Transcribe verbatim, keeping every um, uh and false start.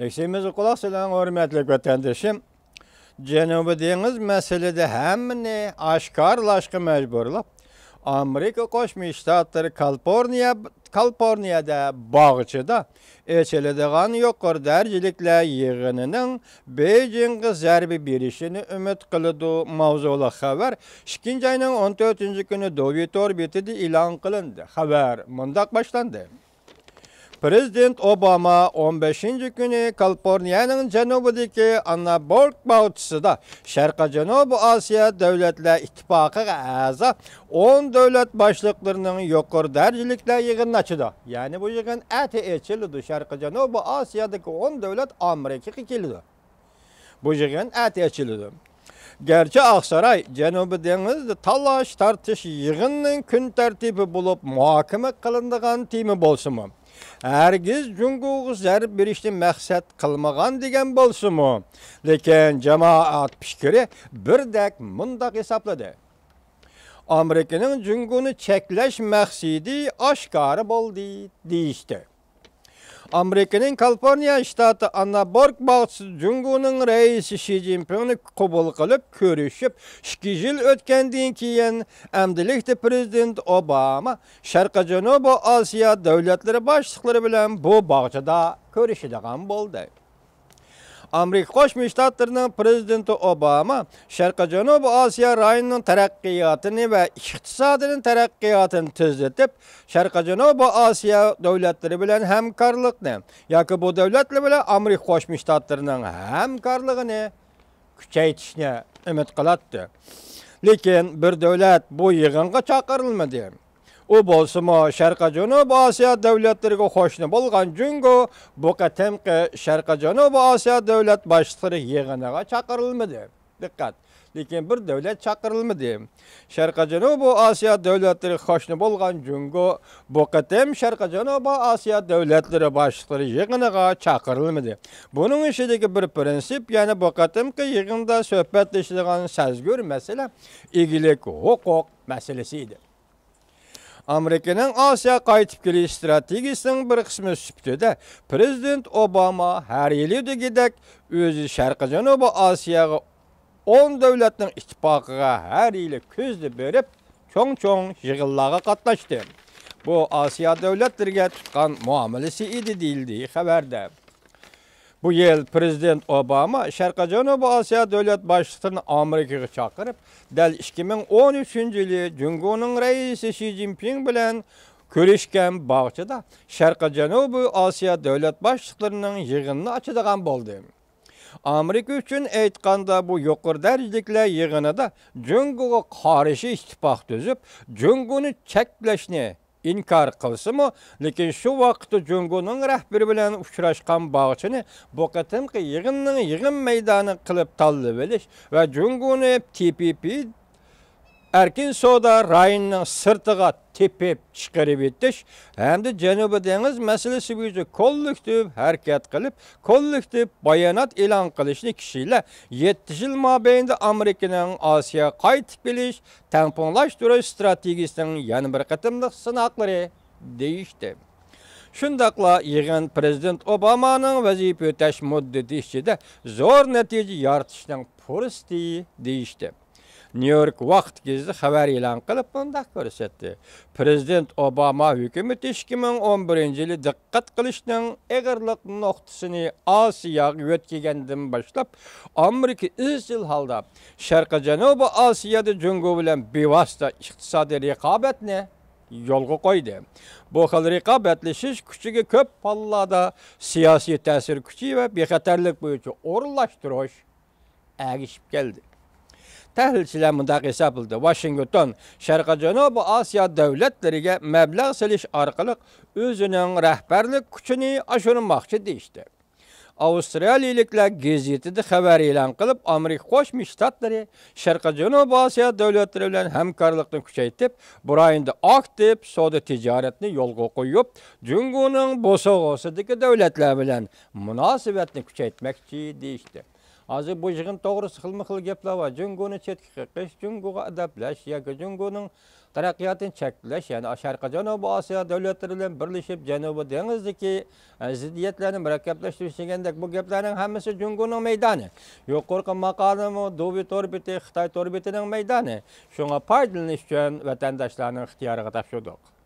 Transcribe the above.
ئېكسىمىزگە قۇلاق سېلىڭ، ھۆرمەتلىك ۋەتەندىشىم. جەنۇبىي دېڭىز مەسىلىدە ھەممىنى ئاشكارىلاشقا مەجبۇرلاپ، ئامېرىكا قوشما شتاتلىرى كالىفورنىيە، كالىفورنىيەدە باغچىدا ئېچىلىدىغان يۇقىرى دەرىجىلىكلەر يىغىنىنىڭ بېيجىڭغا زەربە بېرىشىنى ئۈمىد قىلىدۇ. ماۋزۇلۇق خەۋەر ئىككىنچى ئاينىڭ ئون تۆتىنچى كۈنى دوۋى تور بېتىدە ئېلان قىلىندى. خەۋەر مۇنداق باشلاندى. پىرېزىدېنت ئوباما ئون بەشىنچى كۈنى كالىفورنىيەنىڭ جەنۇبىدىكى ئاننابورگ باغچىسىدا شەرقىي جەنۇبىي ئاسىيا دۆلەتلەر ئىتتىپاقىغا ئەزا ئون دۆلەت باشلىقلىرىنىڭ يۇقىرى دەرىجىلىكلەر يىغىنىنى ئاچىدۇ. يەنى بۇ يىغىن ئەتە ئېچىلىدۇ. شەرقىي جەنۇبىي ئاسىيادىكى ئون دۆلەت ئامېرىكىغا كېلىدۇ. بۇ يىغىن ئەتە ئېچىلىدۇ. گەرچە ئاقساراي جەنۇبىي دېڭىزدا تالاش-تارتىش يىغىنىنىڭ كۈن تەرتىپى بولۇپ مۇھاكىمە قىلىنىدىغان تېما بولسىمۇ، ھەرگىز جۇڭگوغا زەربە بېرىشنى مەقسەت قىلمىغان دېگەن بولسىمۇ، لېكىن جامائەت پىكرى بىردەك مۇنداق ھېسابلىدى. ئامېرىكىنىڭ جۇڭگونى چەكلەش مەقسىتى ئاشكارا بولدى، دېيىشتى. ئامېرىكىنىڭ كالىفورنىيە شتاتى ئاننابورگ باغچىسىدا جۇڭگونىڭ رەئىسى شى جىنپىڭنى قوبۇل قىلىپ كۆرۈشۈپ ئىككى يىل ئۆتكەندىن كېيىن، ئەمدىلىكتە پىرېزىدېنت ئوباما شەرقىي جەنۇبىي ئاسىيا دۆلەتلىرى باشلىقلىرى بىلەن بۇ باغچىدا كۆرۈشىدىغان بولدى. ئامېرىكا قوشما شتاتلىرىنىڭ پىرېزىدېنتى ئوباما شەرقىي جەنۇبىي ئاسىيا رايونىنىڭ تەرەققىياتىنى ۋە ئىقتىسادىنىڭ تەرەققىياتىنى تېزلىتىپ، شەرقىي جەنۇبىي ئاسىيا دۆلەتلىرى بىلەن ھەمكارلىقنى ياكى بۇ دۆلەتلەر بىلەن ئامېرىكا قوشما شتاتلىرىنىڭ ھەمكارلىقىنى كۈچەيتىشنى ئۈمىد قىلاتتى. لېكىن بىر دۆلەت بۇ يىغىنغا چاقىرىلمىدى. ئۇ بولسىمۇ شەرقىي جەنۇبىي ئاسىيا دۆلەتلىرىگە قوشنا بولغان جۇڭگو بۇ قېتىمقى شەرقىي جەنۇبىي ئاسىيا دۆلەت باشلىقلىرى يىغىنىغا چاقىرىلمىدى. دىققەت! لېكىن بىر دۆلەت چاقىرىلمىدى. شەرقىي جەنۇبىي ئاسىيا دۆلەتلىرىگە قوشنا بولغان جۇڭگو بۇ قېتىم شەرقىي جەنۇبىي ئاسىيا دۆلەتلىرى باشلىقلىرى يىغىنىغا چاقىرىلمىدى. بۇنىڭ ئىچىدىكى بىر پىرىنسىپ، يەنى بۇ قېتىمقى يىغىندا سۆھبەتلىشىدىغان سەزگۈر مەسىلە ئىگىلىك ھوقۇق مەسىلىسى ئىدى. ئامېرىكىنىڭ ئاسىيا قايتىپ كېلىش ئىستراتېگىيىسىنىڭ بىر قىسمى سۈپىتىدە پىرېزىدېنت ئوباما ھەر يىلى دېگۈدەك ئۆزى شەرقىي جەنۇبىي ئاسىياغا ئون دۆلەتنىڭ ئىتتىپاقىغا ھەر يىلى كۈزدە بېرىپ، چوڭ-چوڭ يىغىنلارغا قاتناشتى. بۇ ئاسىيا دۆلەتلىرىگە تۇتقان مۇئامىلىسى ئىدى، دېيىلدى خەۋەردە. بۇ يىل پىرېزىدېنت ئوباما شەرقىي جەنۇبىي ئاسىيا دۆلەت باشلىقلىرىنى ئامېرىكىغا چاقىرىپ، دەل ئىككى مىڭ ئون ئۈچىنچى يىلى جۇڭگونىڭ رەئىسى شى جىنپىڭ بىلەن كۆرۈشكەن باغچىدا شەرقىي جەنۇبىي ئاسىيا دۆلەت باشلىقلىرىنىڭ يىغىنىنى ئاچىدىغان بولدى. ئامېرىكا ئۈچۈن ئېيتقاندا، بۇ يۇقىرى دەرىجىلىكلەر يىغىنىدا جۇڭگوغا قارشى ئىتتىپاق تۈزۈپ، جۇڭگونى چەكلەشنى ئىنكار قىلسىمۇ، لېكىن شۇ ۋاقىتتا جۇڭگونىڭ رەھبىرى بىلەن ئۇچراشقان باغچىنى بۇ قېتىمقى يىغىننىڭ يىغىن مەيدانى قىلىپ تاللىۋېلىش ۋە جۇڭگونى تى پى پى ئەركىن سودا رايونىنىڭ سىرتىغا تېپىپ چىقىرىۋېتىش ھەمدە جەنۇبىي دېڭىز مەسىلىسى بويىچە كوللېكتىپ ھەرىكەت قىلىپ، كوللېكتىپ بايانات ئېلان قىلىشنى كىشىلەر يەتتە يىل مابەينىدە ئامېرىكىنىڭ ئاسىياغا قايتىپ كېلىش، تەڭپۇڭلاشتۇرۇش ئىستراتېگىيىسىنىڭ يەنە بىر قېتىملىق سىناقلىرى دېيىشتى. شۇنداقلا يىغىن پىرېزىدېنت ئوبامانىڭ ۋەزىپە ئۆتەش مۇددىتى ئىچىدە زور نەتىجە يارىتىشنىڭ پۇرسىتى دېيىشتى. نيۇ يورك ۋاقىت گېزىتى خەۋەر ئېلان قىلىپ مۇنداق كۆرسەتتى: پىرېزىدېنت ئوباما ھۆكۈمىتى ئىككى مىڭ ئون بىرىنچى يىلى دىققەت قىلىشنىڭ ئېغىرلىق نۇقتىسىنى ئاسىياغا يۆتكىگەندىن باشلاپ، ئامېرىكا ئىزچىل ھالدا شەرقىي جەنۇبىي ئاسىيادا جۇڭگو بىلەن بىۋاسىتە ئىقتىسادىي رىقابەتنى يولغا قويدى. بۇ خىل رىقابەتلىشىش كۈچىگە كۆپ ھاللاردا سىياسىي تەسىر كۈچى ۋە بىخەتەرلىك بويىچە ئورۇنلاشتۇرۇش ئەگىشىپ كەلدى. تەھلىلچىلەر مۇنداق ھېسابلىدى: ۋاشىنگتون شەرقىي جەنۇبىي ئاسىيا دۆلەتلىرىگە مەبلەغ سېلىش ئارقىلىق ئۆزىنىڭ رەھبەرلىك كۈچىنى ئاشۇرماقچى دېيىشتى. ئاۋسترالىيىلىكلەر گېزىتىدە خەۋەر ئېلان قىلىپ، ئامېرىكا قوشما شتاتلىرى شەرقىي جەنۇبىي ئاسىيا دۆلەتلىرى بىلەن ھەمكارلىقنى كۈچەيتىپ، بۇ رايوندا ئاكتىپ سودا تىجارەتنى يولغا قويۇپ، جۇڭگونىڭ بوسۇغىسىدىكى دۆلەتلەر بىلەن مۇناسىۋەتنى كۈچەيتمەكچى دېيىشتى. ھازىر بۇ يىغىن توغرىسىدا خىلمۇ خىل گەپلەر بار. جۇڭگونى چەتكە قېقىش، جۇڭگوغا ئەدەپلەش ياكى جۇڭگونىڭ تەرەققىياتىنى چەكلەش، يەنى شەرقىي جەنۇبىي ئاسىيا دۆلەتلىرى بىلەن بىرلىشىپ جەنۇبىي دېڭىزدىكى، ئە، زىددىيەتلەرنى مۇرەككەپلەشتۈرۈش دېگەندەك بۇ گەپلەرنىڭ ھەممىسى جۇڭگونىڭ مەيدانى. يۇقىرىقى ماقالىمۇ دۇۋى تور بېتى، خىتاي تور بېتىنىڭ مەيدانى. شۇڭا پايدىلىنىش ئۈچۈن ۋەتەنداشلارنىڭ ئىختىيارىغا تاپشۇردۇق.